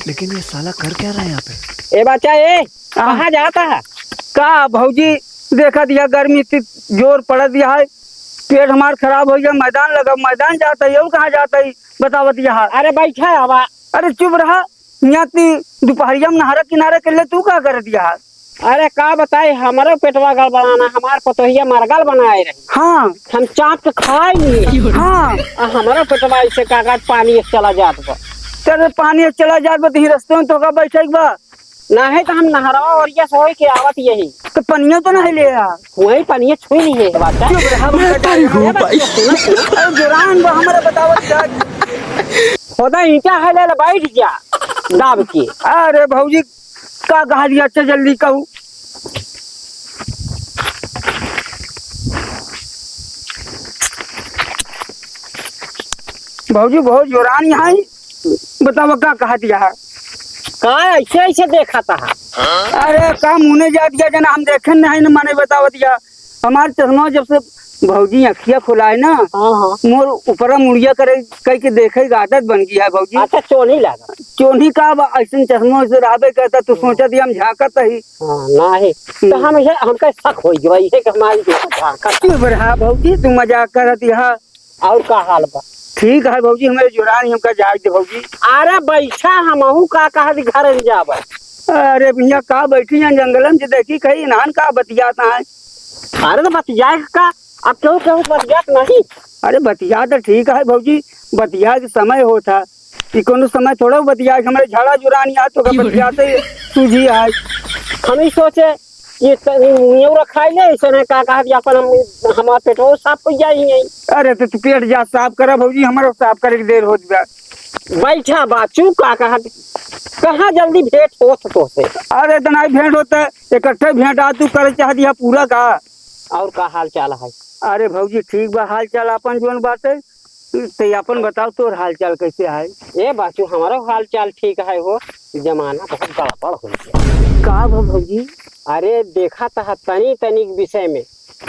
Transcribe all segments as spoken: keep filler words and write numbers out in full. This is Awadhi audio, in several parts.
लेकिन ये साला कर क्या रहा है यहाँ पे? ए बच्चा, ए, हाँ। कहाँ जाता है? का भौजी, देखत या गर्मी इतनी जोर पड़त या है, पेट हमार खराब होइ गया, मैदान लगा, मैदान जाता है, और कहाँ जाता है, बतावत या है। अरे बैठा है, आवा। अरे चुप रहा, यहाँ ती दोपहरिया में नहरा किनारे के ले तू का करत या है? अरे का बताई, हमरो पेटवा गड़बड़ाना, हमार पतोहिया मरगल बनाए रही। हाँ। हम चाप के खाए नहीं। हाँ। आ हमरो पेटवा ऐसे का का पानी एक चला जात बा। तेरे पानी एक चला जात बा, तो ही रस्ते में तो का बैठे के बा? नाही तो हम नहरवा ओरिया से होई के आवत यही। तो पनिया तो नहीं ले आ। वही पनिया छुई नहीं है बात। चुप रहा, मैं तेरी हूँ भाई। अरे जोरान बा, हमारा बतावत जा। होदा ईंटा है, ले ले, बैठ जा दाब के। अरे भौजी, का कहा दिया? अच्छा जल्दी कहू। भौजी बहुत जोरान यहाँ है, बतावा का कहा दिया है? का ऐसे ऐसे देखा था? अरे का मुने जा दिया जना, हम देखे नहीं न माने, बतावा दिया। हमार चश्मा जब से भौजी अखिया खुलाए ना, हाँ, हाँ। मोर ऊपरा मुड़िया करे, कह के देखे के आदत बन गई है भौजी। अच्छा, चोन्ही लागा। चोन्ही का बा, ऐसन चश्मा से रहबे करता, तू सोचा दिया हम झांकत ही। हाँ, नाही। तो हम्म। हम इहे, हमका शक होइ गया, इहे कि हमारी देखा झांकत। चुप रहा भौजी, तू मजाक करत यहाँ। और का हाल बा? ठीक है भौजी, हमारे जोरान ही हमका जाए दे भौजी। अरे बैठा, हमहू का कहा दी घर में जाबे। अरे भैया का बैठी हैं जंगल में, जे देखी कही इन्हान का बतियात है। अरे तो बतियाए का, अब केहू केहू बतियात नहीं। अरे बतिया तो ठीक है भौजी, बतिया के समय होता, ई कोनो समय थोड़ा बतिया के हमरे झाड़ा जुरानी आ तो का बतियाते सूझी है। हम ही सोचे ये तनी मुनियो रखाई ले, ऐसे नहीं का कहा कि अपन हम, हमार पेटो साफ हो जाई है। अरे तो तू पेट जा साफ करा भौजी, हमारो साफ करे के देर होत बा। बैठा बाचू का कहा, कहाँ जल्दी भेंट होत तो से? अरे तो नहीं भेंट होता, इकट्ठे भेंट आ तू करे चाह दिया पूरा का। और का हाल चाल है? अरे भौजी ठीक बा, हाल चाल अपन जोन बाटे। ते अपन बताओ, तोर हाल चाल कैसे है? ए बाचू, हमारो हाल चाल ठीक है हो, जमाना बहुत गड़बड़ हो गया। का भा भौजी? अरे देखा तहा तनी तनी के विषय में,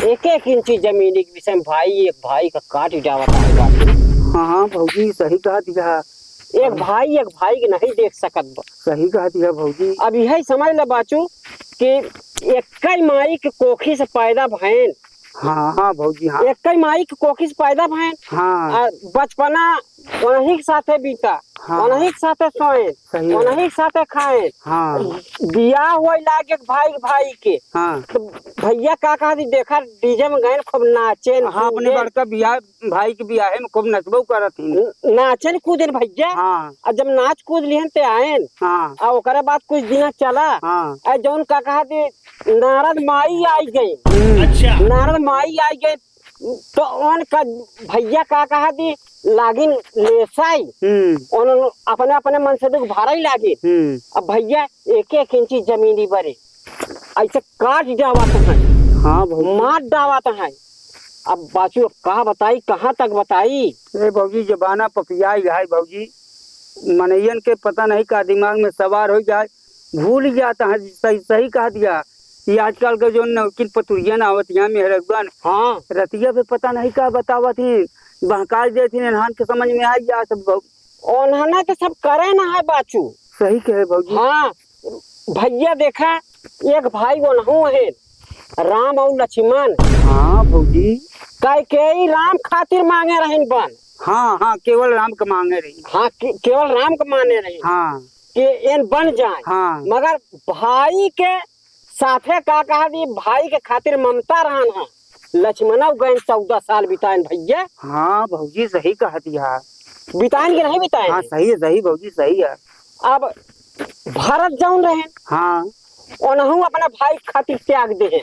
एक एक इंची जमीन के विषय में भाई एक भाई का काट डावत है बाचू। हाँ हाँ भौजी, सही कहा दिया। एक भाई एक भाई के नहीं देख सकत बा। सही कहा दिया भौजी। अब यही समझ ले बाचू कि एक ही माई के कोखी से पैदा भयन, हाँ, हाँ, भौजी, हाँ। एक्कै माई के कोखी से पैदा भएन। हाँ। आ बचपना ओनही के साथे बीता, हाँ। ओनही के साथे सोएन, सही है। ओनही के साथे खाएन। हाँ। बियाह होए लागे भाई, भाई के। हाँ। तो भैया का कहत ही, देखा, DJ में गएन, खूब नाचेन, हाँ, अपने कूदेन। बड़का बियाह, भाई के बियाहे में खूब नचबो करत ही। न-, नाचेन कूदेन भैया। हाँ। आ जब नाच कूद लिहन ते आएन। हाँ। आ ओकरे बाद कुछ दिना चला। हाँ। आ जौन का कहत ही, नारद माई आई गई। हम्म। अच्छा। नारद माई आई गई, तो उनका भैया का कहत ही, लागिन लेसाई। हम्म। उन्होंने अपने, अपने मन से दुख भाराई लागिन। हम्म। अब भैया एक एक इंची जमीनी बरे ऐसे काट डावत हैं। हाँ भौजी। मार डावत हैं। अब बाचू, अब का बताई, कहाँ तक बताई? ए भौजी, जमाना पपियाई है भौजी, मनइयन के पता नहीं का दिमाग में सवार हो जाए, भूल जात हैं। सही, सही कहा दिया। ये आजकल के जो नौकिन पतुरियन आवत हैं, मेहरगुअन, हाँ। रतिया पे पता नहीं का बतावत ही, बहकाई देत ही, एनहान के समझ में आई जात सब। ओनहना तो सब करे ना है बाचू। सही कहे भौजी। हाँ, भैया देखा, एक भाई ओनहू है, राम और लक्ष्मण। हाँ भौजी। कैकेयी राम खातिर मांगे रहिन बन। हाँ, हाँ, केवल राम के मांगे रही। हाँ, के-, केवल राम के माने रही। हाँ। कि एन बन जाए। हाँ। मगर भाई के साथे का कहत ही, भाई के खातिर ममता रहन है। लक्ष्मणव गएन चौदह साल बिताएन भैया। हाँ भौजी, सही कहत ही। बिताएन कि नहीं बिताएन? हाँ, सही है, सही भौजी, सही है। अब भरत जौन रहेन, हाँ। ओनहू अपना भाई के खातिर त्याग देहेन।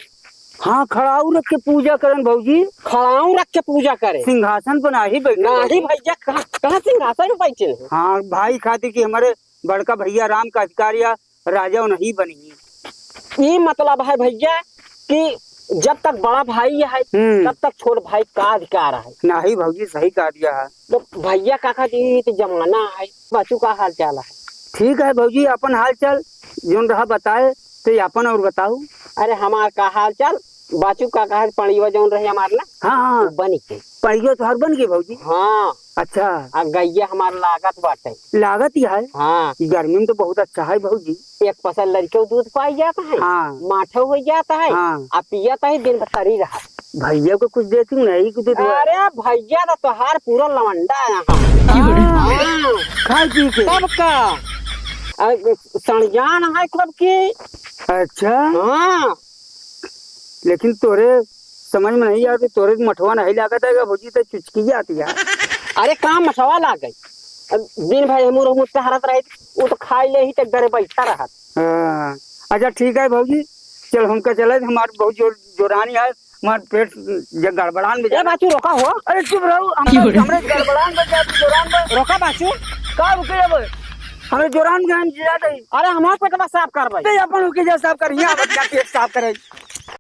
हाँ, खड़ाऊ रख के पूजा करेन भौजी। खड़ाऊ रख के पूजा करेन। सिंहासन पर नाही बैठे नाही भौजी। भैया, कहाँ, कहाँ सिंहासन पर बैठे हैं? हाँ, भाई खातिर कि हमारे बड़का भैया राम का अधिकारिया राजा नहीं बनी। ई मतलब है भैया कि जब तक बड़ा भाई है, हम्म। तब तक छोट भाई का अधिकार है। नाही भौजी, सही कहा दिया है। तो भैया का कहत ही, ई तो जमाना है। बाचू का हाल चाल है? ठीक है भौजी, अपन हाल चाल जोन रहा बताए, तो ये अपन और बताओ। अरे हमार का हाल चाल, बाचू का कहा, पड़ियो जौन रहे हमार ना, हाँ, हाँ। वो बन के। पड़ियो तोहार बन गई भौजी? हाँ। अच्छा। आ गइया हमार लागत बाटे। लागत ही है? हाँ। ई गर्मी में तो बहुत अच्छा है भौजी। एक पसल लड़के दूध पाई जाता है, हाँ। माठो हो जाता है, हाँ। आ पियत है दिन भर तरी रहा। भैया को कुछ देती नहीं, कुछ दूध। अरे भैया तो तोहार पूरा लवंडा है यहाँ। हाँ। हाँ। खाए पी के? तब का? आ, सणजान है खूब की। अच्छा। हाँ। लेकिन तोरे समझ में नहीं आवत, तोरे मठवा नहीं लागत है भौजी, तो चुचकी जाती है। अरे का मठवा लाग गई? अब दिन भर हमू रहू टहरत रही, वो तो खाई ले ही तो घरे बैठा रहत। हाँ। अच्छा ठीक है भौजी, चल हमका चले, हमार बहुत जोर, जोरानी है, हमार पेट ज-, गड़बड़ान में ए जा। बाचू रोका हो। अरे चुप रहो, हम, हमरे गड़बड़ान में जा, तू जोरान में। रोका बाचू। का रुके अब? हमरे जोरान में हम जा दे। अरे हमार पेटवा साफ करबे। ते अपन रुके जा, साफ कर, यहाँ बच्चा पेट साफ करे।